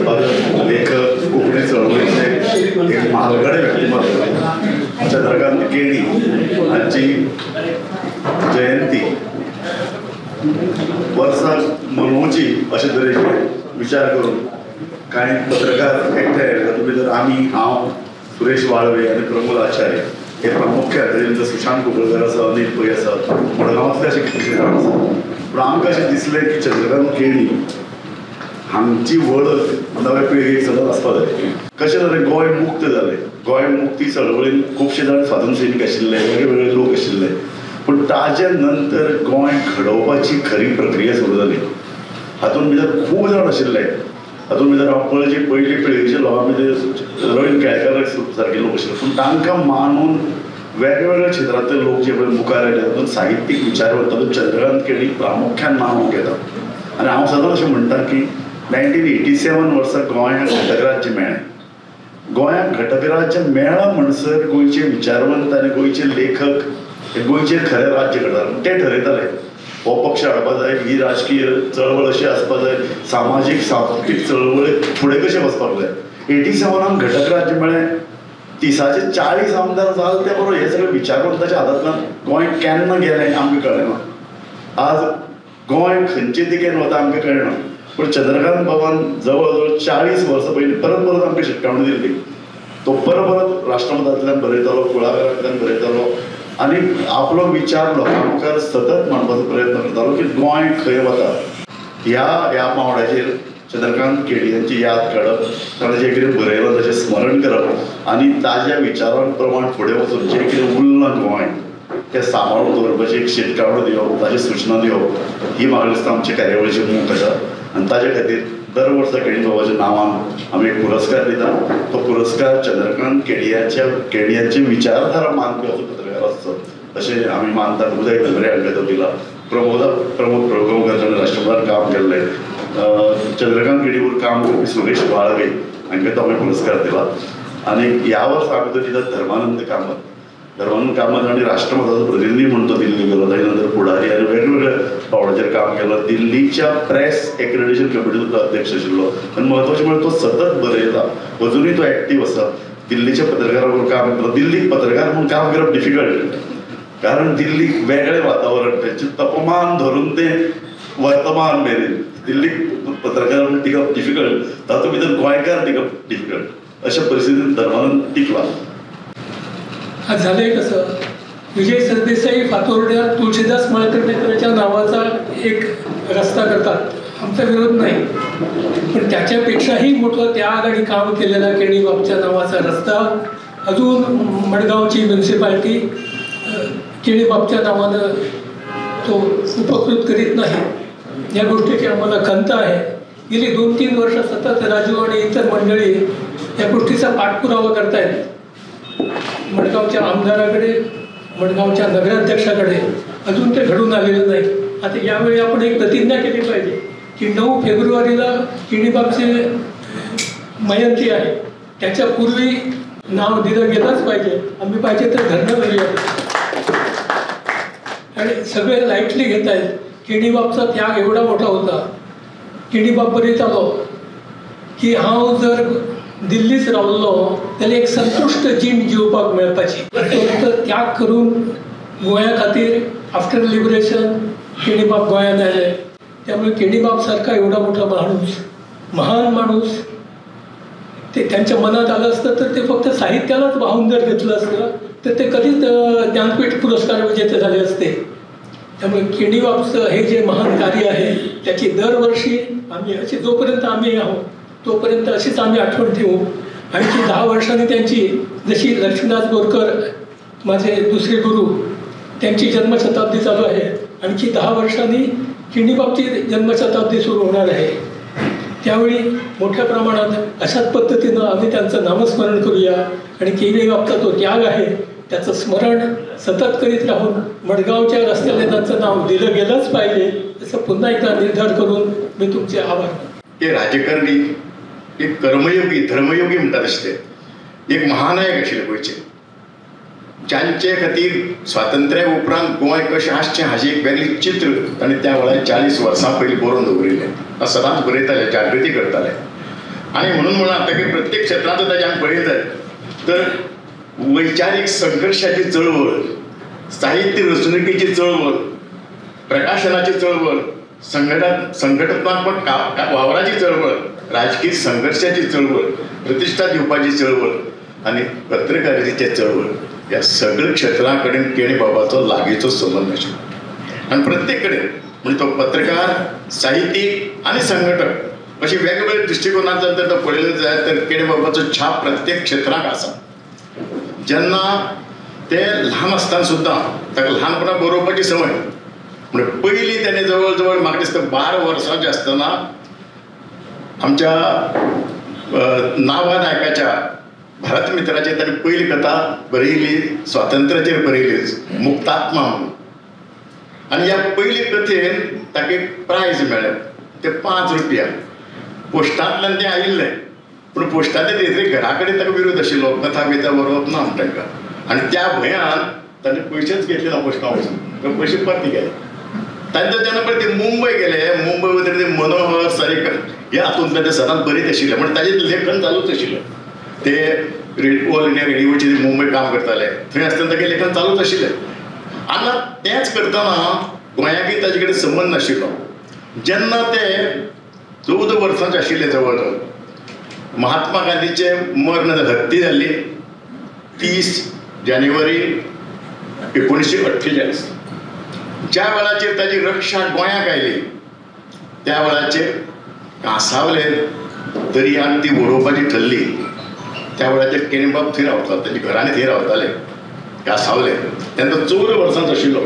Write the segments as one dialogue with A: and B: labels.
A: संपादक, लेखक, कोंकणी चळवळीचे एक म्हालगडे व्यक्तिमत्व चंद्रकांत केणी हांची जयंती वर्साक मनोवची अशे तरेचे विचार करून कांय पत्रकार एकठांय आयले. तातूंत भितर आमी, हांव, सुरेश वाळवे आनी प्रमोद आचार्य हे प्रामुख्यान, ताजे नंतर सुशांत कुंकळकर आसा, अनिल पै आसा, मडगांवांतले अशे कितलेशे जाण आसा. पूण आमकां अशें दिसलें की चंद्रकांत केणी हांची वळख नव्या पिळगेक सदांच आसपा जाय. कशें जालें, गोंय मुक्त जालें, गोंय मुक्ती चळवळीन खुबशे जाण स्वातंत्र्य सैनीक आशिल्ले, वेगळे वेगळे लोक आशिल्ले, पूण ताजे नंतर गोंय घडोवपाची खरी प्रक्रिया सुरू जाली. हातूंत भितर खूब जाण आशिल्ले. हातूंत भितर हांव पळय पयली पिळगेच्या लोकां भितर रवीन्द्र केळेकार सारके लोक आशिल्ले, पूण तांकां मानून वेगवेगळ्या क्षेत्रांतले लोक जे पळय मुखार आयले, तातूंत साहित्यीक विचारवंत, तातूंत चंद्रकांत केणी प्रामुख्यान नांव घेता. आनी हांव सदांच अशें म्हणटा की 1987 वर्सा गोंयांक घटकराज्य मेळ्ळें. गोंयांक घटकराज्य मेळ्ळां म्हणसर गोंयचे विचारवंत आनी गोंयचे लेखक हे गोंयचेर खरें राज्य करताले, ते ठरयताले हो पक्ष हाडपा जाय, ही राजकीय चळवळ अशी आसपा जाय, सामाजीक सांस्कृतीक चळवळ फुडें कशें वचपाक जाय. 87 घटकराज्य मेळ्ळें, 30 40 आमदार जाले ते बरोबर हे सगळे विचारवंताच्या हातांतल्यान गोंय केन्ना गेलें आमकां कळ्ळें ना. आज गोंय खंयचे दिकेन वता आमकां कळना, पूण चंद्रकांत बाबान जवळ जवळ 40 वर्सां पयलीं परत परत आमकां शिटकावणी दिल्ली. तो परत परत राष्ट्रमतांतल्यान बरयतालो, कुळागरांतल्यान बरयतालो आनी आपलो विचार लोकां मुखार सतत मांडपाचो प्रयत्न करतालो की गोंय खंय वता. ह्या ह्या पांवड्याचेर चंद्रकांत केणी यांची याद काडप, ताणें जें कितें बरयलां ताचें स्मरण करप आनी ताज्या विचारां प्रमाण फुडें वचून जें कितें उरलां गोंय तें सांबाळून दवरपाची एक शिटकावणी दिवप, ताची सुचना दिवप ही म्हाका दिसता आमच्या कार्यावळीची मोख आसा. आनी ताजे खातीर दर वर्सा केणी बाबाच्या नांवान आमी एक पुरस्कार दिता. तो पुरस्कार चंद्रकांत केणयांची विचारधारा मानपी असो पत्रकार आसचो अशें आमी मानतात. उदय भेंब्रे हांकां तो दिला, प्रमोद प्रभुगांवकर जाणें राष्ट्रमतान काम केल्लें, चंद्रकांत केणी बरोबर काम करपी सुरेश वाळवे हांकां तो आमी पुरस्कार दिला. आनी ह्या वर्सा आमी तो दिता धर्मानंद कामत. धर्मानंद कामत हांणी राष्ट्रमताचो प्रतिनिधी म्हणून तो दिल्ली गेलो, ताजे नंतर पुढारी आनी वेगवेगळ्या पावंड्याचेर काम केलां. दिल्लीच्या प्रेस एक्रेडिटेशन कमिटीचो तो अध्यक्ष आशिल्लो आनी म्हत्वाचें म्हळ्यार तो सतत बरयता, अजुनूय तो एक्टीव आसा. दिल्लीच्या पत्रकारां बरोबर काम करता. दिल्लीक पत्रकार म्हणून काम करप डिफिकल्ट, कारण दिल्लीक वेगळें वातावरण, तांचें तापमान धरून तें वर्तमान मेरेन दिल्लीक पत्रकार म्हणून टिकप डिफिकल्ट, तातूंत भितर गोंयकार टिकप डिफिकल्ट. अशा परिस्थितीन धर्मानंद टिकला.
B: आज झालं कसं, विजय सरदेसाई फातोर्ड्यात तुळशीदास मळकर्णेकरांच्या नावाचा एक रस्ता करतात, आमचा विरोध नाही, पण त्याच्यापेक्षाही मोठं त्याग आणि काम केलेला केणीबाबच्या नावाचा रस्ता अजून मडगावची म्युनिसिपाल्टी केणीबाबच्या नावानं तो उपकृत करीत नाही, या गोष्टीची आम्हाला खंत आहे. गेली 2-3 वर्ष सतत राजू आणि इतर मंडळी या गोष्टीचा पाठपुरावा करतायत. मडगावच्या आमदाराकडे, मडगावच्या नगराध्यक्षाकडे अजून ते घडून आलेलं नाही. आता यावेळी आपण एक प्रतिज्ञा केली पाहिजे की 9 फेब्रुवारीला केणीबाबचे मयंती आहे, त्याच्यापूर्वी नाव दिलं गेलंच पाहिजे. आम्ही पाहिजे तर धरणं धरूया. आणि सगळे लाईटली घेत आहेत. केणीबाबचा त्याग एवढा मोठा होता. केणीबाब बरयतालो की हांव जर दिल्लीच रावल्लो जाल्यार एक संतुश्ट जीण जिवपाक मेळपाची. तो त्याग करून गोंया खातीर आफ्टर लिबरेशन केणीबाब गोंयांत आयले. त्यामुळे केणीबाब सारखा एवढा मोठा माणूस, महान माणूस, ते त्यांच्या मनात आलं असतं तर ते फक्त साहित्यालाच वाहून जर घेतलं असतं तर ते कधीच ज्ञानपीठ पुरस्कार विजेते झाले असते. त्यामुळे केणीबाबचं हे जे महान कार्य आहे त्याची दरवर्षी आम्ही अशी, जोपर्यंत आम्ही आहोत तोपर्यंत अशीच आम्ही आठवण ठेवू. आणखी 10 वर्षांनी त्यांची, जशी लक्ष्मीनाथ बोरकर माझे दुसरे गुरु, त्यांची जन्मशताब्दी चालू आहे, आणखी 10 वर्षांनी केणीबाबची जन्मशताब्दी सुरू होणार आहे. त्यावेळी मोठ्या प्रमाणात अशाच पद्धतीनं आम्ही त्यांचं नामस्मरण करूया आणि केणीबाबचा जो त्याग आहे त्याचं स्मरण सतत करीत राहून मडगावच्या रस्त्याला त्यांचं नाव दिलं गेलंच पाहिजे असं पुन्हा एकदा निर्धार करून मी तुमचे आभार मानतो.
C: ते राजकारणी एक कर्मयोगी धर्मयोगी म्हणटात तशें ते एक महानायक आशिल्ले गोंयचे, जांचे खातीर स्वातंत्र्या उपरांत गोंय कशें आसचें हाजें एक वेगळें चित्र ताणें त्या वेळार 40 वर्सां पयलीं बरोवन दवरिल्लें. सदांच बरयताले, जागृती करताले. आनी म्हणून म्हणलां ताका प्रत्येक क्षेत्रांत ताजें आमी पळयत जाय तर वैचारीक संघर्शाची चळवळ, साहित्य रचणुकेची चळवळ, प्रकाशनाची चळवळ, संघटनात्मक वावराची चळवळ, राजकीय संघर्शाची चळवळ, प्रतिश्ठा दिवपाची चळवळ आनी पत्रकारितेची चळवळ ह्या सगळ्या क्षेत्रां कडेन केणी बाबाचो लागींचो संबंद आशिल्लो. आनी प्रत्येक कडेन म्हणजे तो पत्रकार, साहित्यीक आनी संघटक अशी वेगवेगळ्या दृश्टिकोनांतल्यान जर तो पळयलो जायत तर केणी बाबाचो छाप प्रत्येक क्षेत्राक आसा. जेन्ना ते ल्हान आसतना सुद्दां ताका ल्हानपणा बरोवपाची संवय, म्हणजे पयलीं तेणें जवळ जवळ म्हाका दिसता 12 वर्सांचे आसतना आमच्या नावा नायकाच्या भारत मित्राचेर ताणें पयली कथा बरयली, स्वातंत्र्याचेर बरयली, मुक्तात्मा म्हणून. आनी ह्या पयली कथेन ताका एक प्रायज मेळ्ळें, ते 5 रुपया पोस्टांतल्यान तें आयिल्लें. पूण पोस्टांतल्यान येतकीर घरा कडेन ताका विरोध आशिल्लो, कथा बिथा बरोवप ना म्हण तांकां, आनी त्या भंयान ताणें पयशेच घेतले ना पोस्टा वचून, ते पयशे परते गेले. तांच्या जेन्ना पळय ते मुंबय गेले, मुंबय वतकीर ते मनोहर सारेकर ह्या हातूंतल्यान ते सदांच बरयत आशिल्ले, म्हण ताजें लेखन चालूच आशिल्लें. ते ऑल इंडिया रेडियोचेर मुंबय काम करताले, थंय आसतना तागेलें लेखन चालूच आशिल्लें. आनी तेंच करतना गोंयाकय ताजे कडेन संबंद नाशिल्लो. जेन्ना ते 14 वर्सांचे आशिल्ले जवळ जवळ, महात्मा गांधीचें मर्ण हत्ती जाल्ली 30 जानेवारी 1948, ज्या वेळाचेर ताजी रक्षा गोंयाक आयली त्या वेळाचेर कांसावले दर्यांत ती उडोवपाची ठरली. त्या वेळाचेर केणीबाब थंय रावतालो, ताच्या घरांनी थंय रावताले कांसावले. तेन्ना 14 वर्सांचो आशिल्लो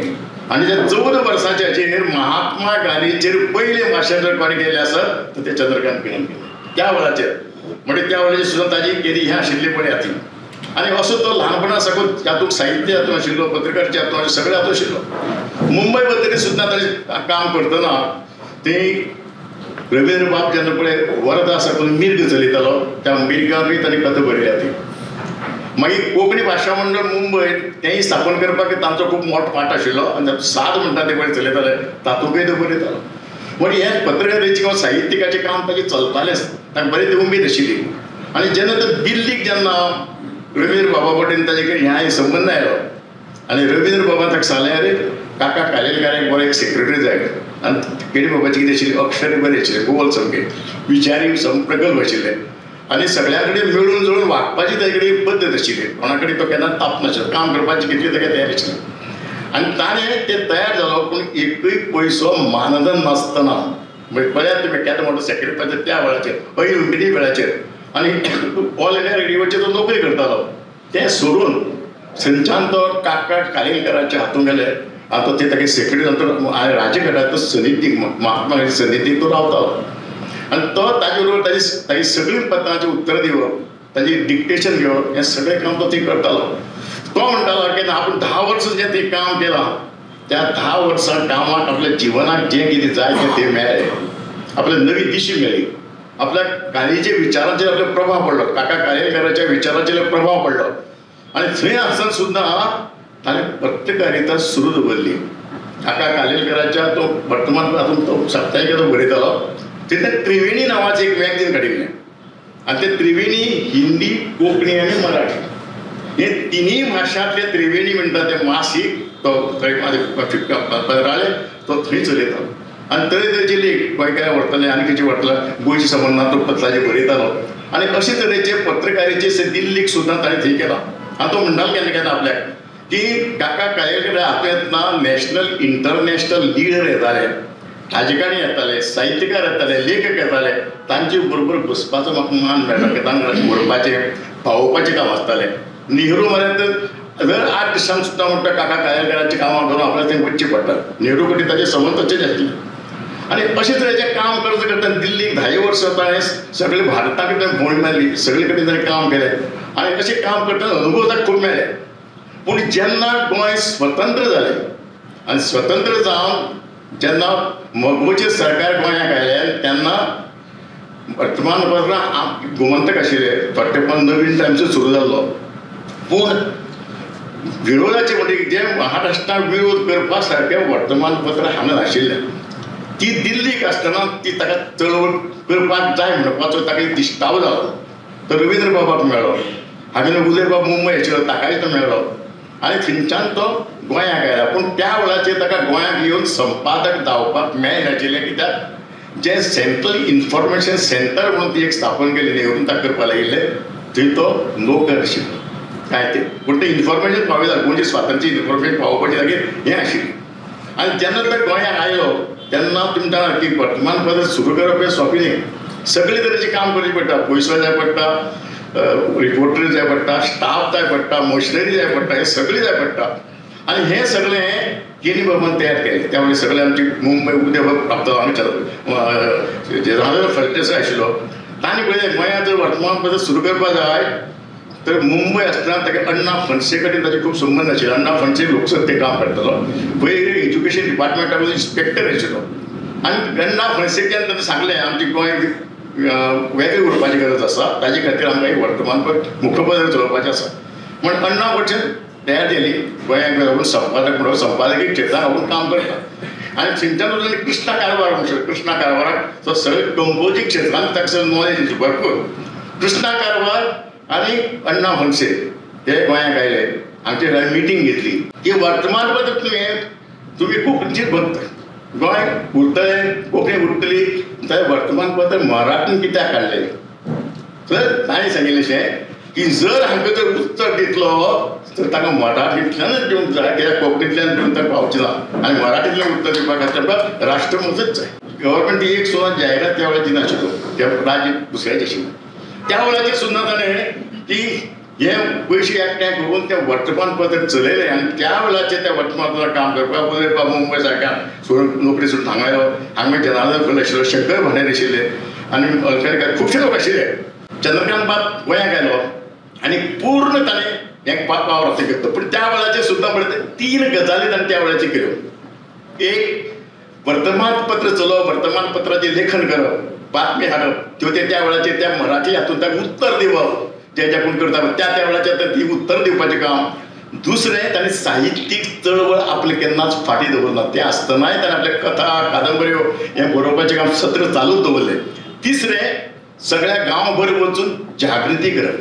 C: आनी त्या 14 वर्सांच्या हाचेर महात्मा गांधीचेर पयलें भाशण जर कोणें केलें आसत तर तें चंद्रकांत केणीन केलें त्या वेळाचेर. म्हणजे त्या वेळाचेर सुद्दां ताजी केदी हें आशिल्ली पळय ती. आनी असो तो ल्हानपणा साकून हातूंत साहित्य हातूंत आशिल्लो, पत्रकारिता हातूंत, सगळें हातूंत आशिल्लो. मुंबय वतकीर सुद्दां ताणें काम करतना ती रवींद्रबाब जेन्ना पळय वर्धा साकून मिर्ग चलयतालो त्या मिर्गारूय ताणें कथा बरयल्या ती. मागीर कोंकणी भाशा मंडळ मुंबय तेंय स्थापन करपाक तांचो खूब मोठो पाट आशिल्लो आनी साद म्हणटा ते पळय चलयताले तातूंतय तो बरयतालो. म्हणजे हें पत्रकारितेचें किंवा साहित्यिकाचें काम ताचें चलतालेंच, ताका बरी ती उमेद आशिल्ली. आनी जेन्ना तो दिल्लीक जेन्ना रवींद्र बाबा कडेन ताजे कडेन ह्या संबंद आयलो आनी रवींद्र बाबान ताका सांगलें, अरे काका कालेलकाराक बरो एक सेक्रेटरी जाय. आनी केणी बाबाची कितें आशिल्ली अक्षर बरें आशिल्लें, गोल सामकें, विचारी प्रगल्भ आशिल्ले आनी सगळ्या कडेन मेळून जुळून वागपाची ताजे कडेन एक पद्दत आशिल्ली. कोणा कडेन तो केन्ना तापनाशिल्लो, काम करपाची कितली ताका तयार आशिल्ली. आनी ताणें ते तयार जालो, पूण एकूय पयसो मानधन नासतना. म्हणजे पळयात तुमी केदो मोठो सेक्रेटरी त्या वेळाचेर, ऐन उमेदी वेळाचेर. आनी ऑल इंडिया रेडियोचेर तो नोकरी करतालो, तें सोडून थंयच्यान तो काका कालेलकाराच्या हातूंत गेले. आतां ते तागे सेक्रेटरी नंतर राजघाटाचो समितीक, महात्मा गांधी समितीक तो रावतालो आनी तो ताजे बरोबर ताजी ताजी सगळीं पत्रांची उत्तरां दिवप, ताजी डिक्टेशन घेवप, हें सगळें काम तो थंय करतालो. तो म्हणटालो की आपूण 10 वर्सां जें थंय काम केलां त्या 10 वर्सां कामाक आपल्या जिवनाक जें कितें जाय तें थंय मेळ्ळें, आपल्या नवी दिशी मेळ्ळी, आपल्या गांधीच्या विचारांचेर आपलो प्रभाव पडलो, काका कालेलकाराच्या विचारांचेर प्रभाव पडलो. आनी थंय आसतना सुद्दां ताणें पत्रकारिता सुरू दवरली. काका कालेलकाराच्या तो वर्तमान हातूंत तो साप्ताहिक तो बरयतालो, थंय त्रिवेणी नांवाचें एक मॅगझीन काडिल्लें आनी तें त्रिवेणी हिंदी, कोंकणी आनी मराठी हे तिनूय भाशांतले त्रिवेणी म्हणटा तें मासीक तो थंय पत्राळे तो थंय चलयतालो. आनी तरेतरेचे लेख गोंयकार व्हरताले आनी खंयचे व्हरताले गोंयचे संबंदान तो पत्राचे बरयतालो. आनी अशे तरेचे पत्रकारितेचे दिल्लीक सुद्दां ताणें थंय केलां. आनी तो म्हणटालो केन्ना केन्ना आपल्याक की काका कालेलकार हातूंत येतना नॅशनल इंटरनॅशनल लिडर येताले, राजकारणी येताले, साहित्यकार येताले, लेखक येताले, तांचे बरोबर बसपाचो म्हाका मान मेळटा, की तांकां बरोवपाचें पावोवपाचें काम आसतालें. नेहरू मरे तर दर 8 दिसांक सुद्दां म्हणटा काका कालेलकाराचीं कामां करून आपल्याक थंय वचचें पडटा. नेहरू कडेन ताचें संबंद तशेंच आशिल्ले. आनी अशे तरेचें काम करता करता दिल्लीक 10 वर्सां ताणें सगळे भारता कडेन भोंवडी मारली, सगळे कडेन ताणें काम केलें आनी अशें काम करतना अनुभव ताका खूब मेळ्ळे. पूण जेन्ना गोंय स्वतंत्र जालें आनी स्वतंत्र जावन जेन्ना मगोचें सरकार गोंयाक आयलें तेन्ना वर्तमानपत्रां गोमंतक आशिल्लें, थोडे नवीन टायम्सूच सुरू जाल्लो. पूण विरोधाचे म्हणजे जे महाराष्ट्राक विरोध करपा सारकें वर्तमानपत्र हांगा नाशिल्लें. ती दिल्लीक आसतना ती ताका चळवळ करपाक जाय म्हणपाचो ताका दिश्टावो जालो. तो रवींद्र बाबाक मेळ्ळो, हांवें उदय बाब मुंबय आशिल्लो ताकाय तो मेळ्ळो आनी थंयच्यान तो गोंयाक आयला. पूण त्या वेळाचेर ताका गोंयाक येवन संपादक जावपाक मेळनाशिल्लें, कित्याक जें सेंट्रल इन्फॉर्मेशन सेंटर म्हणून ती एक स्थापन केली नेरून ताका करपाक लागिल्लें, थंय तो नोकर आशिल्लो काय तें. पूण तें इन्फॉर्मेशन पावयता, गोंयचें स्वातंत्र्य इन्फॉर्मेशन पावोवपाचें लागीं हें आशिल्लें. आनी जेन्ना तो गोंयाक आयलो तेन्ना तुमी जाणा की वर्तमानपत्र सुरू करप हें सोंपें न्ही, सगळे तरेचें काम करचें पडटा. पयसो जाय पडटा, रिपोर्टर जाय पडटा, स्टाफ जाय पडटा, मशिनरी जाय पडटा, हें सगळें जाय पडटा. आनी हें सगळें केणी बाबान तयार केलें. त्या वेळार सगळें आमची मुंबय उदय प्राप्त हांगा फलटेसाय आशिल्लो, तांणी पळयलें गोंयांत जर वर्तमानपत्र सुरू करपाक जाय तर मुंबय आसतना ताका अण्णा फणसे कडेन ताचे खूब संबंद आशिल्ले. अण्णा फणसे लोकसत्ते काम करतालो, पयर एज्युकेशन डिपार्टमेंटाचो इन्स्पेक्टर आशिल्लो. आनी अण्णा फणसेच्यान ताणें सांगलें आमची गोंय वेगळें उरपाची गरज आसा, ताजे खातीर आमकां एक वर्तमानपत्र मुखपत्र चलोवपाचें आसा. म्हण अण्णा फणसेन तयार जाली गोंयांक आपूण संपादक म्हणून संपादकी क्षेत्रांत आपूण काम करता. आनी थंयच्यान वचून कृष्णा कारवार म्हणून कृष्णा कारवाराक तो सगळें कंपोजींग क्षेत्रांत ताका नॉलेज भरपूर. कृष्णा कारवार आनी अण्णा फणसे हे गोंयांक आयले, आमचे मिटींग घेतली की वर्तमानपत्र तुमी कोंकणीचेर भक्त, गोंय उरतलें, कोंकणी उरतली जाल्यार वर्तमानपत्र मराठीन कित्याक काडलें? तर ताणें सांगिल्लें अशें की जर हांकां जर उत्तर दितलो तर ताका मराठींतल्यानच दिवंक जाय, कित्याक कोंकणींतल्यान दिवंक ताका पावचें ना. आनी मराठींतल्यान उत्तर दिवपा खातीर आमकां राष्ट्रमतच जाय. गव्हर्मेंट एक सुद्दां जायरात त्या वेळार दिनाशिल्लो, त्या राज्य दुसऱ्याचें आशिल्लें. त्या वेळाचेर सुद्दां ताणें की हे पयशे एकठांय करून तें वर्तमानपत्र चलयलें. आनी त्या वेळाचेर त्या वर्तमानपत्रार काम करपाक उदय बाब मुंबय सारक्या सोडून नोकरी सोडून हांगा आयलो. हांगा जनार्दन फुले आशिल्लो, शंकर भांडारी आशिल्ले आनी खुबशे लोक आशिल्ले. चंद्रकांत बाब गोंयांक आयलो आनी पूर्ण ताणें हें पावर हातीक घेतलो. पूण त्या वेळाचेर सुद्दां पळय 3 गजाली ताणें त्या वेळाचेर केल्यो. एक, वर्तमानपत्र चलोवप, वर्तमानपत्राचें लेखन करप, बातमी हाडप, त्यो ते त्या वेळाचेर त्या मराठी हातून ताका उत्तर दिवप, जे जे कोण करता त्या त्या वेळाचेर तर ती उत्तर दिवपाचें काम. दुसरें, ताणें साहित्यीक चळवळ आपलें केन्नाच फाटीं दवरना, तें आसतनाय ताणें आपल्या कथा कादंबऱ्यो हें बरोवपाचें काम सत्र चालूच दवरलें. तिसरें, सगळ्या गांवभर वचून जागृती करप,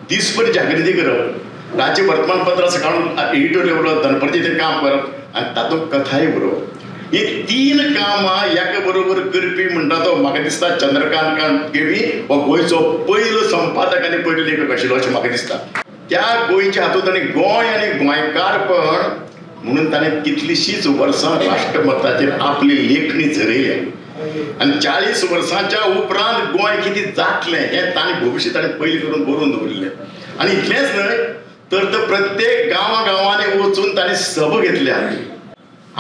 C: दीसभर जागृती करप, राज्य वर्तमानपत्रां सकाळून एडिटोरियल बरोवप, दनपारचें तें काम करप आनी तातूंत कथाय बरोवप. ही 3 कामां एका बरोबर करपी म्हणटा तो म्हाका दिसता चंद्रकांत केणी हो गोंयचो पयलो संपादक आनी पयलो लेखक आशिल्लो अशें म्हाका दिसता. त्या गोंयच्या हातूंत ताणें गोंय आनी गोंयकारपण म्हणून ताणें कितलींशींच वर्सां राष्ट्रमताचेर आपली लेखणी झरयल्या. आनी 40 वर्सांच्या उपरांत गोंय कितें जातलें हें ताणें भविश्य ताणें पयलीं करून बरोवन दवरिल्लें. आनी इतलेंच न्हय तर तो प्रत्येक गांवा गांवांनी वचून ताणें सभा घेतल्या.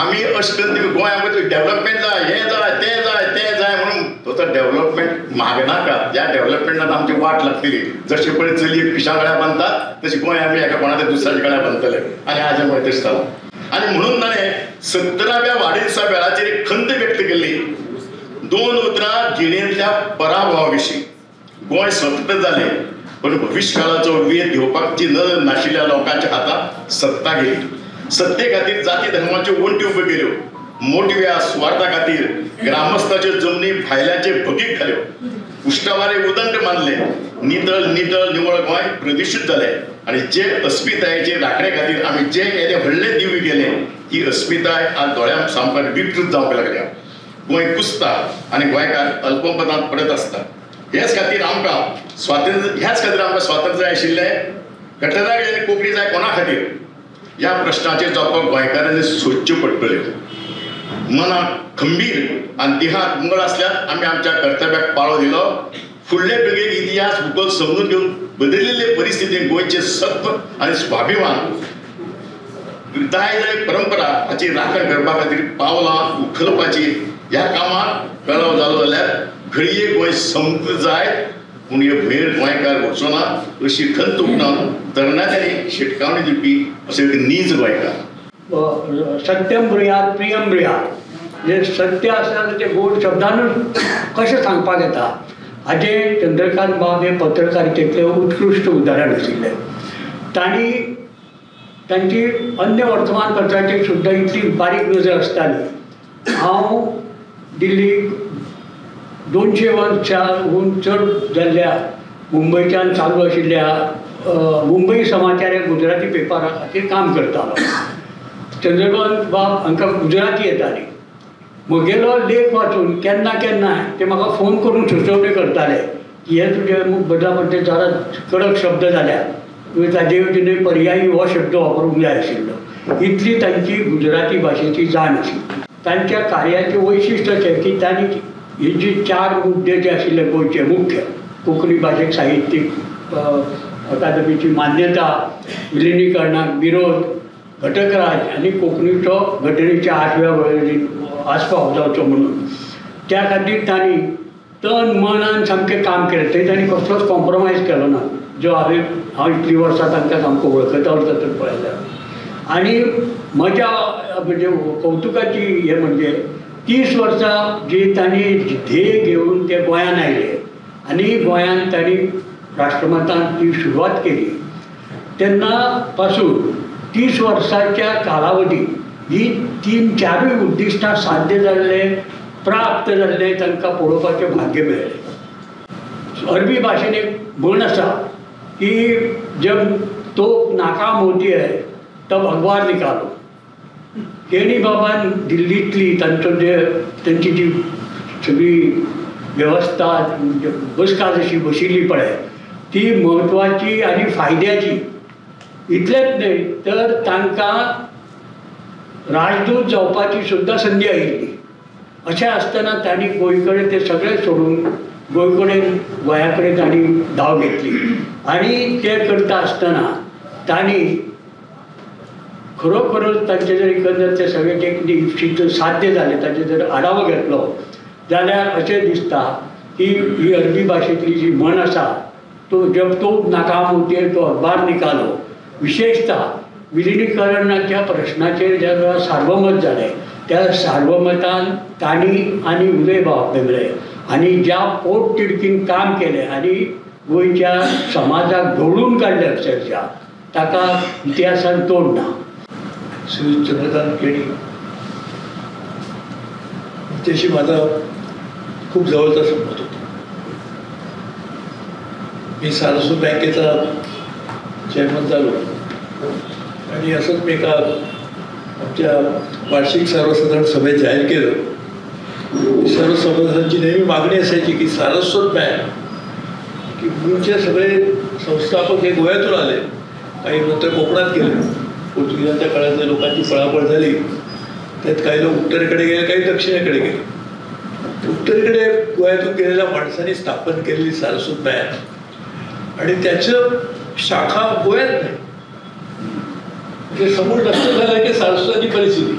C: आमी अशें करून गोंयांत डेवलपमेंट जाय, हें जाय, तें जाय, तें जाय म्हणून तो डेवलपमेंट मागनाका. ह्या डेवलपमेंटान आमची वाट लागतली. जशें पळय चलयेक पिशा गळ्या बांदतात तशी गोंय आमी एका कोणाच्या दुसऱ्याच्या गळ्या बांदतले. आनी आज गोंय तशें जालां. आनी म्हणून ताणें 17व्या वाडदिसा वेळाचेर एक खंत व्यक्त केल्ली, 2 उतरां जिणेंतल्या पराभवा विशीं. गोंय स्वतंत्र जालें पण भविश्यकाळाचो वेध घेवपाक ती नदर नाशिल्ल्या लोकांच्या हातांत सत्ता गेली. सत्ते खातीर जाती धर्माच्यो वण्टी उब्यो केल्यो, मोटव्या सुवार्था खातीर ग्रामस्थाच्यो जमनी भायल्याचे भगीक घाल्यो, उश्टावारे उदंड मानले, नितळ नितळ निवळ गोंय प्रदुशीत जालें. आनी जे अस्मितायेचे राखणे खातीर आमी जे येदे व्हडले दिव्य केले ती अस्मिताय आज दोळ्यां सामकार विकृत जावंक लागल्या. गोंय कुसता आनी गोंयकार अल्पमतांत पडत आसता. ह्याच खातीर आमकां स्वातंत्र्य आशिल्लें घटना आनी कोंकणी जाय कोणा खातीर ह्या प्रश्नाचेर जावपाक गोंयकारांनी सोदच्यो पडटल्यो. मनाक खंबीर आनी देहाक मंगळ आसल्यार आमी आमच्या कर्तव्याक पाळो दिलो. फुडले पिळगेक इतिहास भूगोल समजून घेवन बदलिल्ले परिस्थितीन गोंयचें सत्व आनी स्वाभिमान दायज परंपरा हाची राखण करपा खातीर पावलां उखलपाची ह्या कामाक कळाव जालो जाल्यार घडये गोंय समृद्ध जायत, पूण हे भुंयेर गोंयकार वचचो ना अशी खंत उक्तावन तरणाट्यांनी शिटकावणी दिवपी अशें एक नीज गोंयकार.
D: सत्यम ब्रुयात प्रियम ब्रुयात, जे सत्य आसा तें गोड शब्दानूच कशें सांगपाक येता हाजें चंद्रकांत बाब हे पत्रकारितेंतलें उत्कृश्ट उदाहरण आशिल्लें. तांणी तांची अन्य वर्तमानपत्राचेर सुद्दां इतली बारीक नजर आसताली. हांव दिल्लीक 200 वर्सांहून चड जाल्ल्या मुंबयच्यान चालू आशिल्ल्या मुंबई समाचार ह्या गुजराती पेपरा खातीर काम करतालो. चंद्रकांत बाब हांकां गुजराती येताली. म्हगेलो लेख वाचून केन्ना केन्नाय ते म्हाका फोन करून सुचोवणी करताले की हे तुजे बदला म्हणजे जरा कडक शब्द जाल्या, तुवें ताजे वतीन पर्यायी हो शब्द वापरूंक जाय आशिल्लो. इतली तांची गुजराती भाशेची जाण आशिल्ली. तांच्या कार्याचें वैशिश्ट अशें की तांणी ही जी 4 मुद्दे जे आशिल्ले गोंयचे मुख्य, कोंकणी भाशेक साहित्यीक अकादमीची मान्यता, विलिनीकरणाक विरोध, घटक राज आनी कोंकणीचो घटनेच्या 8व्या वळेरींत आस्पाव जावचो म्हणून, त्या खातीर तांणी तन मनान सामकें काम केलें. थंय तांणी कसलोच कॉम्प्रोमायज केलो ना, जो हांव इतलीं वर्सां तांकां सामको वळखता तातूंत पळयल्यार. आनी म्हज्या म्हणजे कौतुकाची हें म्हणजे 30 वर्सां जी तांणी ध्येय घेवन ते गोंयान आयले आनी गोंयान तांणी राष्ट्रमतान ती सुरवात केली तेन्ना पासून 30 वर्सांच्या कालावधीत ही 3-4 उद्दिश्टां साध्य जाल्ले, प्राप्त जाल्ले तांकां पळोवपाचें भाग्य मेळ्ळें. अरबी भाशेन एक म्हण आसा की जब तोप नाकाम होती है तब अखबार निकालो. केणी बाबान दिल्लींतली तांचो जे तांची जी सगळी वेवस्था म्हणजे बसका जशी बशिल्ली पळय ती म्हत्वाची आनी फायद्याची. इतलेंच न्हय तर तांकां राजदूत जावपाची सुद्दां संदी आयिल्ली. अशें आसतना तांणी गोंय कडेन ते सगळें सोडून गोंय कडेन गोंया कडेन तांणी धांव घेतली आनी ते करता आसतना तांणी खरोखरच तांचे जर एकंदर ते सगळे जे इप्सीत साध्य जाले तांचे जर आढावो घेतलो जाल्यार अशें दिसता की ही अरबी भाशेंतली जी म्हण आसा तो जब तो नाकाम होती तो अखबार निकालो, विशेषतः विलिनीकरणाच्या प्रश्नाचेर ज्या वेळार सार्वमत जालें त्या सार्वमतान तांणी आनी उदयबाब भेंब्रे आनी ज्या पोटतिडकीन काम केलें आनी गोंयच्या समाजाक घडोवन काडलें अक्षरशा, ताका इतिहासान तोड ना.
E: श्री चंद्रकांत केणी यांच्याशी माझा खूप जवळचा संबंध होता. मी सारस्वत बँकेचा चेअरमन झालो आणि असंच मी एका आमच्या वार्षिक सर्वसाधारण सभेत जाहीर केलं. सर्व सभासदांची नेहमी मागणी असायची की सारस्वत बँक की मूळचे सगळे संस्थापक हे गोव्यातून आले, काही नंतर कोकणात गेले. पोर्तुगीजांच्या काळात लोकांची पळापळ झाली, त्यात काही लोक उत्तरेकडे गेले, काही दक्षिणेकडे गेले. उत्तरेकडे गोव्यातून गेलेल्या माणसांनी स्थापन केलेली सारस्वत बँक आणि त्याचं शाखा गोव्यात नाही, म्हणजे समूळ नष्ट झालं की सारस्वताची परिस्थिती.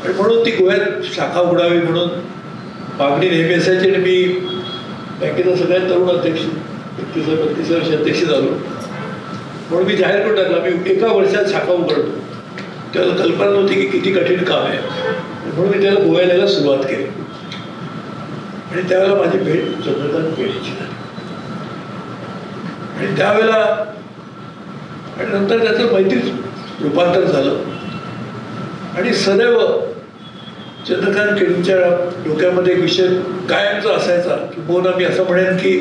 E: आणि म्हणून ती गोव्यात शाखा उघडावी म्हणून मागणी नेहमी असायची. आणि मी बँकेचा सगळ्यात तरुण अध्यक्ष, 31-32 वर्ष अध्यक्ष झालो, म्हणून मी जाहीर करून टाकला मी एका वर्षात शाखा उघडतो. त्याला कल्पना नव्हती की किती कठीण काम आहे, म्हणून मी त्याला गोव्याला यायला सुरुवात केली. आणि त्यावेळेला माझी भेट चंद्रकांत केणीची झाली. आणि त्यावेळेला आणि नंतर त्याचं मैत्रीत रूपांतर झालं. आणि सदैव चंद्रकांत केणींच्या डोक्यामध्ये एक विषय कायमचा असायचा की बोना मी असं म्हणेन की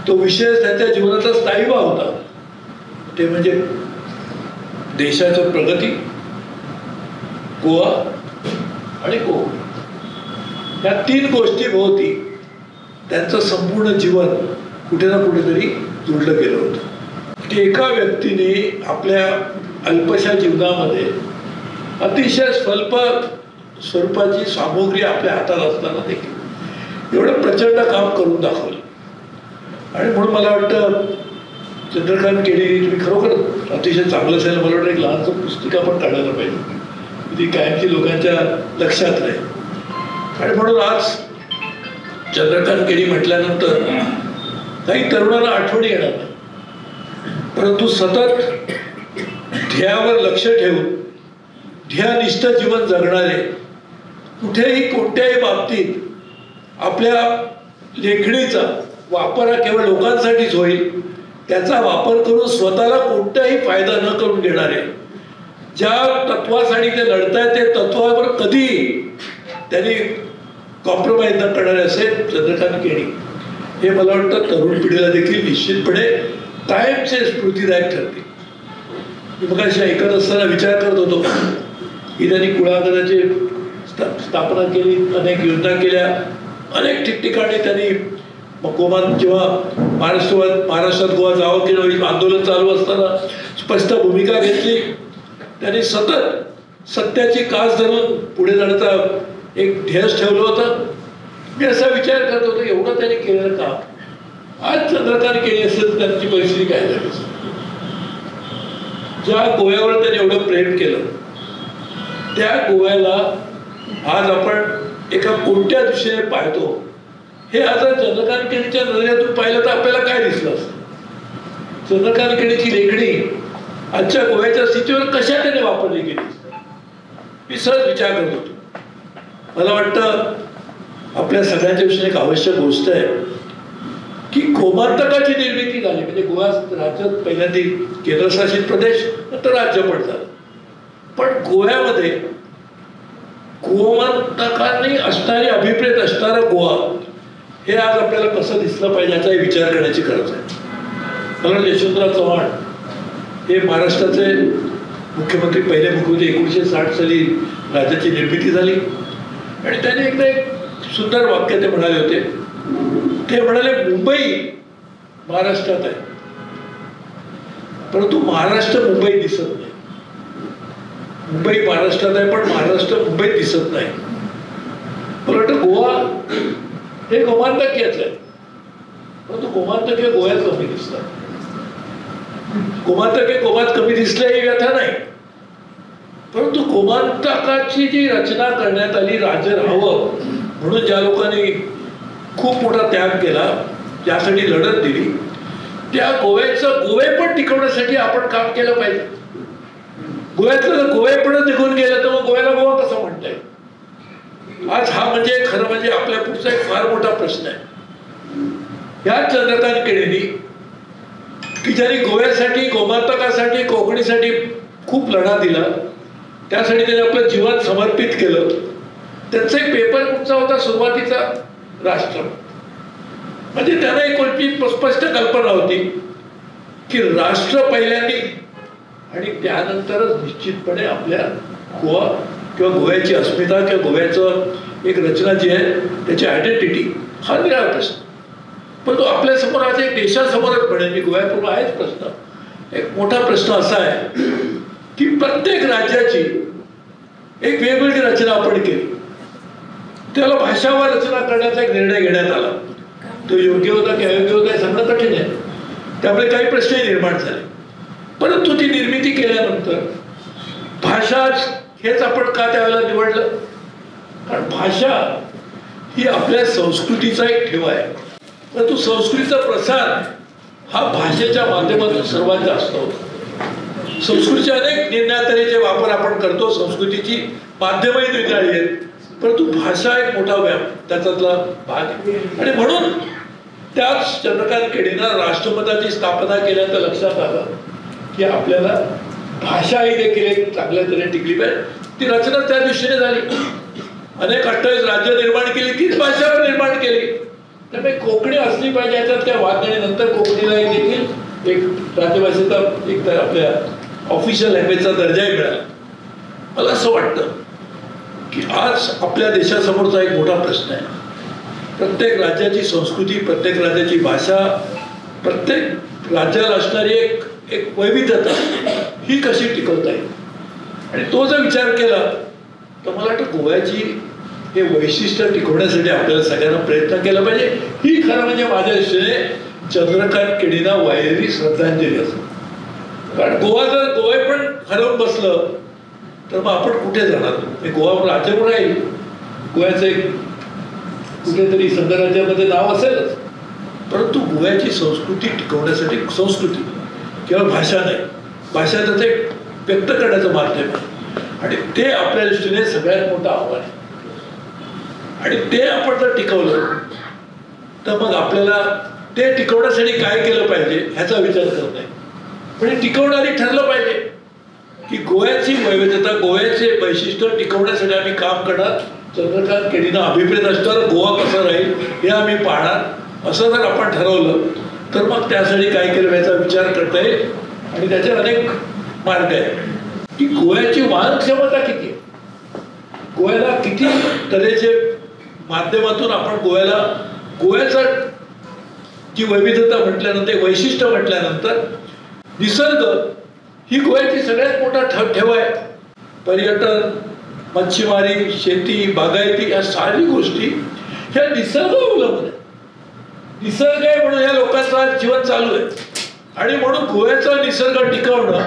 E: तो विषय त्यांच्या जीवनाचा स्थायीभाव होता, ते म्हणजे देशाचं प्रगती, गोवा आणि कोकण या 3 गोष्टीभोवती त्यांचं संपूर्ण जीवन कुठे ना कुठेतरी जुडलं गेलं होतं. की एका व्यक्तीने आपल्या अल्पशा जीवनामध्ये अतिशय स्वल्प स्वरूपाची सामुग्री आपल्या हातात असताना देखील एवढं प्रचंड काम करून दाखवलं. आणि म्हणून मला वाटतं चंद्रकांत केणी तुम्ही खरोखर अतिशय चांगलं असेल. मला वाटतं एक लहानसं पुस्तिका पण काढायला पाहिजे, ती कायमची लोकांच्या लक्षात राहील. आणि म्हणून आज चंद्रकांत केणी म्हटल्यानंतर काही तरुणांना आठवणी येणार नाही, परंतु सतत ध्येयावर लक्ष ठेवून ध्येयनिष्ठ जीवन जगणारे, कुठेही कोणत्याही बाबतीत आपल्या लेखणीचा वापर हा केवळ लोकांसाठीच होईल, त्याचा वापर करून स्वतःला कोणताही फायदा न करून घेणारे, ज्या तत्वासाठी ते लढतायत ते तत्वावर कधी त्यांनी कॉम्प्रोमाइज न करणारे असे चंद्रकांत केणी हे मला वाटतं तरुण पिढीला देखील निश्चितपणे कायमचे स्फूर्तिदायक ठरते. मी मगाशी ऐकत असताना विचार करत होतो की त्यांनी कुळागराची स्थापना केली, अनेक योजना केल्या, अनेक ठिकठिकाणी त्यांनी गोमान जेव्हा महाराष्ट्रात गोवा जावं की नाही आंदोलन चालू असताना स्पष्ट भूमिका घेतली. त्यांनी सतत सत्याची कास धरून पुढे जाण्याचा एक ध्येयच ठेवलं होतं. मी असा विचार करत होतो एवढं त्यांनी केलेलं काम, आज चंद्रकांत केणी असेल तर त्यांची परिस्थिती काय झाली असेल? ज्या गोव्यावर त्यांनी एवढं प्रेम केलं त्या गोव्याला आज आपण एका कोणत्या दिशेने पाहतो हे आता चंद्रकांत केणीच्या नजरेतून पाहिलं तर आपल्याला काय दिसलं असतं? चंद्रकांत केणीची लेखणी आजच्या गोव्याच्या स्थितीवर कशा त्याने वापरली गेली मी सहज विचार करत होतो. मला वाटतं आपल्या सगळ्यांच्या विषयी एक आवश्यक गोष्ट आहे की गोमांतकाची निर्मिती झाली, म्हणजे गोवा राज्यात पहिल्यांदा केंद्रशासित प्रदेश नंतर राज्य पण झालं, पण गोव्यामध्ये गोमांतकांनी असणारी अभिप्रेत असणारं गोवा हे आज आपल्याला कसं दिसलं पाहिजे याचाही विचार करण्याची गरज आहे. मला यशवंतराव चव्हाण हे महाराष्ट्राचे मुख्यमंत्री, पहिले मुख्यमंत्री, 1960 साली राज्याची निर्मिती झाली आणि त्यांनी एकदा एक सुंदर वाक्य ते म्हणाले होते. ते म्हणाले मुंबई महाराष्ट्रात आहे परंतु महाराष्ट्र मुंबई दिसत नाही. मुंबई महाराष्ट्रात आहे पण महाराष्ट्र मुंबईत दिसत नाही. मला वाटतं गोवा हे गोमांतकीयच आहे परंतु गोमांतकीय गोव्यात कमी दिसतात. गोमांतकीय गोव्यात कमी दिसले ही व्यथा नाही, परंतु गोमांतकाची जी रचना करण्यात आली राज्य राहावं म्हणून ज्या लोकांनी खूप मोठा त्याग केला, ज्यासाठी लढत दिली, त्या गोव्याचं गोवेपण टिकवण्यासाठी आपण काम केलं पाहिजे. गोव्यातलं जर गोवेपणच निघून गेलं तर मग गोव्याला गोवा कसं म्हणता येईल? आज हा म्हणजे खरं म्हणजे आपल्या पुढचा एक फार मोठा प्रश्न आहे. या चंद्रकांत केणींनी की ज्यांनी गोव्यासाठी, गोमांतकासाठी, कोकणीसाठी खूप लढा दिला, त्यासाठी त्यांनी आपलं जीवन समर्पित केलं. त्यांचा एक पेपर कुठचा होता सुरुवातीचा? राष्ट्र. म्हणजे त्यांना एक कोणती स्पष्ट कल्पना होती की राष्ट्र पहिल्यांदी आणि त्यानंतरच निश्चितपणे आपल्या गोवा किंवा गोव्याची अस्मिता किंवा गोव्याचं एक रचना जी आहे त्याची आयडेंटिटी हा निराळा प्रश्न. पण तो आपल्यासमोर आज एक देशासमोरच म्हणेल मी, गोव्यापूर्वी आहेच प्रश्न. एक मोठा प्रश्न असा आहे की प्रत्येक राज्याची एक वेगवेगळी रचना आपण केली, त्याला भाषावर रचना करण्याचा एक निर्णय घेण्यात आला. तो योग्य होता की अयोग्य होता हे सांगणं कठीण आहे, त्यामुळे काही प्रश्नही निर्माण झाले. परंतु ती निर्मिती केल्यानंतर भाषाच हेच आपण का त्यावेळेला निवडलं? कारण भाषा ही आपल्या संस्कृतीचा एक ठेवा आहे, परंतु संस्कृतीचा प्रसार हा भाषेच्या माध्यमातून सर्वात जास्त होतो. संस्कृतीचे अनेक निर्णयातऱ्हेचे वापर आपण करतो, संस्कृतीची माध्यमही निराळी आहेत, परंतु भाषा एक मोठा व्याप त्याच्यातला भाग आहे. आणि म्हणून त्याच चंद्रकांत केणींना राष्ट्रमताची स्थापना केल्यानंतर लक्षात आलं की आपल्याला भाषा ही देखील एक चांगल्या तऱ्हेने टिकली पाहिजे. ती रचना त्या दृष्टीने झाली. अनेक 28 राज्य निर्माण केली, तीच भाषा निर्माण केली. त्यामुळे कोकणी असली पाहिजे याच्यात काय वाद नाही. नंतर कोकणीला एक देखील एक राज्यभाषेचा एक तर आपल्या ऑफिशियल लँग्वेजचा दर्जाही मिळाला. मला असं वाटतं की आज आपल्या देशासमोरचा एक मोठा प्रश्न आहे. प्रत्येक राज्याची संस्कृती, प्रत्येक राज्याची भाषा, प्रत्येक राज्याला असणारी एक एक वैविध्यता ही कशी टिकवता येईल? आणि तो जर विचार केला तर मला वाटतं गोव्याची हे वैशिष्ट्य टिकवण्यासाठी आपल्याला सगळ्यांना प्रयत्न केला पाहिजे. ही खरं म्हणजे माझ्या दृष्टीने चंद्रकांत केणींना वाहिलेली श्रद्धांजली असेल. कारण गोवा जर गोवे पण हरवून बसलं तर मग आपण कुठे जाणार? गोवा राज्य पण राहील, गोव्याचं एक कुठेतरी संघराज्यामध्ये नाव असेलच, परंतु गोव्याची संस्कृती टिकवण्यासाठी संस्कृती केवळ भाषा नाही, भाषा त्याचं एक व्यक्त करण्याचं माध्यम आहे आणि ते आपल्या दृष्टीने सगळ्यात मोठं आव्हान आहे. आणि ते आपण जर टिकवलं तर मग आपल्याला ते टिकवण्यासाठी काय केलं पाहिजे ह्याचा विचार करत नाही, पण हे टिकवणारी ठरलं पाहिजे की गोव्याची वैविध्यता, गोव्याचे वैशिष्ट्य टिकवण्यासाठी आम्ही काम करणार. चंद्रकांत केणींना अभिप्रेत असणारं गोवा कसं राहील हे आम्ही पाहणार, असं जर आपण ठरवलं तर मग त्यासाठी काय केलं याचा विचार करता येईल. आणि त्याचे अनेक मार्ग आहेत की गोव्याची वाहन क्षमता किती आहे, गोव्याला किती तऱ्हेचे माध्यमातून आपण गोव्याला, गोव्याचा जी वैविध्यता म्हटल्यानंतर, वैशिष्ट्य म्हटल्यानंतर निसर्ग ही गोव्याची सगळ्यात मोठा ठेवा आहे. पर्यटन, मच्छीमारी, शेती, बागायती या सारी गोष्टी ह्या निसर्ग अवलंबून आहेत. निसर्ग आहे म्हणून या लोकांचं आज जीवन चालू आहे आणि म्हणून गोव्याचा निसर्ग टिकवणं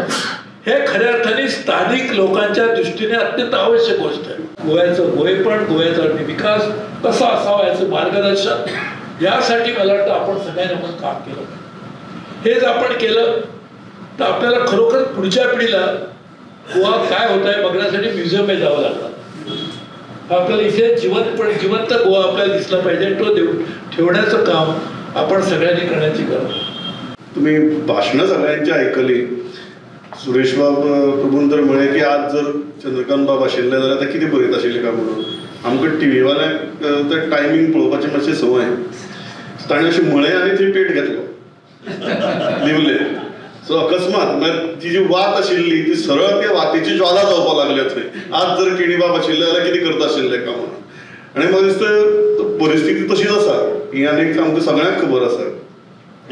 E: हे खऱ्या अर्थाने स्थानिक लोकांच्या दृष्टीने अत्यंत आवश्यक गोष्ट आहे. गोव्याचं गोवेपण, गोव्याचा विकास कसा असावा याचं मार्गदर्शन यासाठी मला वाटतं आपण सगळ्यांनी आपण काम केलं पाहिजे. हे जर आपण केलं तर आपल्याला खरोखर पुढच्या पिढीला गोवा काय होत आहे बघण्यासाठी म्युझियममध्ये जावं लागणार. आपल्याला इथे जिवंत गोवा आपल्याला दिसला पाहिजे, तो देऊ ठेवण्याचं काम आपण सगळ्यांनी करण्याची गरज.
A: तुम्ही भाषणं सगळ्यांची आयकली. सुरेशबाब प्रभून तर म्हळें की आज जर चंद्रकांत बाब आशिल्ले जाल्यार आतां कितें बरयता आशिल्ले काय म्हणून. आमकां टी व्हीवाल्यांक ते टायमींग पळोवपाची मातशी संवय, ताणें अशें म्हळें आनी थंय पेट घेतलो लिवले. सो अकस्मात म्हळ्यार ती जी वात आशिल्ली ती सरळ त्या वातीची ज्वाला जावपाक लागल्या थंय. आज जर केणीबाब आशिल्ले जाल्यार कितें करता आशिल्ले काय म्हणून. आनी म्हाका दिसता परिस्थिती तशीच आसा ही आनी आमकां सगळ्यांक खबर आसा.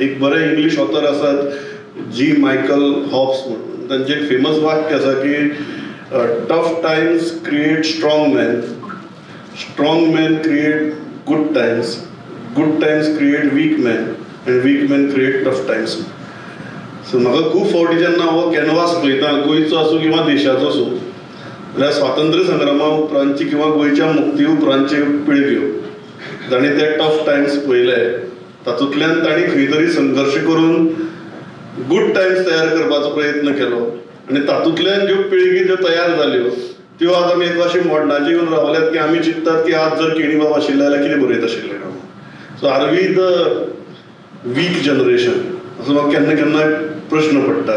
A: एक बरे इंग्लीश ऑथर आसात जी मायकल हॉब्स म्हणून, तांचें एक फेमस वाक्य आसा की tough times create strong men, strong men create good times, good times create weak men and weak men create tough times. So म्हाका खूब फावटी जेन्ना हो कॅनवास पळयता, गोंयचो आसूं किंवा देशाचो आसूं, जाल्यार स्वातंत्र्य संग्रामा उपरांतची किंवा गोंयच्या मुक्ती उपरांतच्यो पिळग्यो जांणी ते टफ टायम्स पळयले तातूंतल्यान तांणी खंय तरी संघर्श करून गूड टायम्स तयार करपाचो प्रयत्न केलो आनी तातूंतल्यान ज्यो पिळगी ज्यो तयार जाल्यो त्यो आज आमी एक अशी मोडणाची येवन रावल्यात की आमी चिंततात की आज जर केणीबाब आशिल्ले जाल्यार कितें बरयत आशिल्ले काय. So are we the weak generation असो म्हाका केन्ना केन्ना प्रश्न पडटा.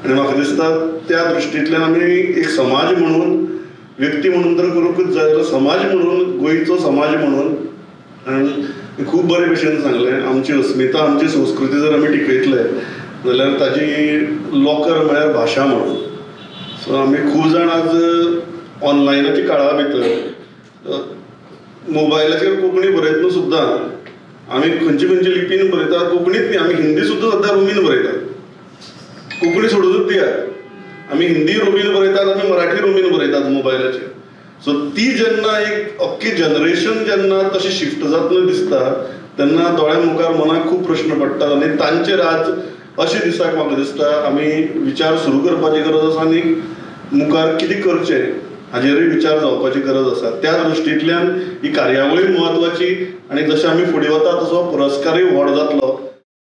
A: आनी म्हाका दिसता त्या दृश्टींतल्यान आमी एक समाज म्हणून, व्यक्ती म्हणून तर करूंकूच जाय, जाल्यार समाज म्हणून, गोंयचो समाज म्हणून, आनी खूब बरे भशेन सांगलें, आमची अस्मिता, आमची संस्कृती जर आमी टिकयतले जाल्यार ताजी लॉकर म्हळ्यार भाशा म्हणून. सो आमी खूब जाण आज ऑनलायनाच्या काळा भितर मोबायलाचेर कोंकणी बरयतना सुद्दां आमी खंयचे खंयचे लिपीन बरयतात, कोंकणीत न्ही, आमी हिंदी सुद्दां सद्दां रोमीन बरयतात. कोंकणी सोडूनच दियात, आमी हिंदी रोमीन बरयतात, आमी मराठी रोमीन बरयतात मोबायलाचेर. सो ती जेन्ना एक अख्खी जनरेशन जेन्ना तशी शिफ्ट जातना दिसता तेन्ना दोळ्या मुखार मनाक खूब प्रश्न पडटात आनी तांचेर आज अशें दिसाक म्हाका दिसता आमी विचार सुरू करपाची गरज आसा आनी मुखार कितें करचें हाजेरूय विचार जावपाची गरज आसा. त्या दृश्टींतल्यान ही कार्यावळी म्हत्वाची आनी जशें आमी फुडें वता तसो पुरस्कारूय व्हड जातलो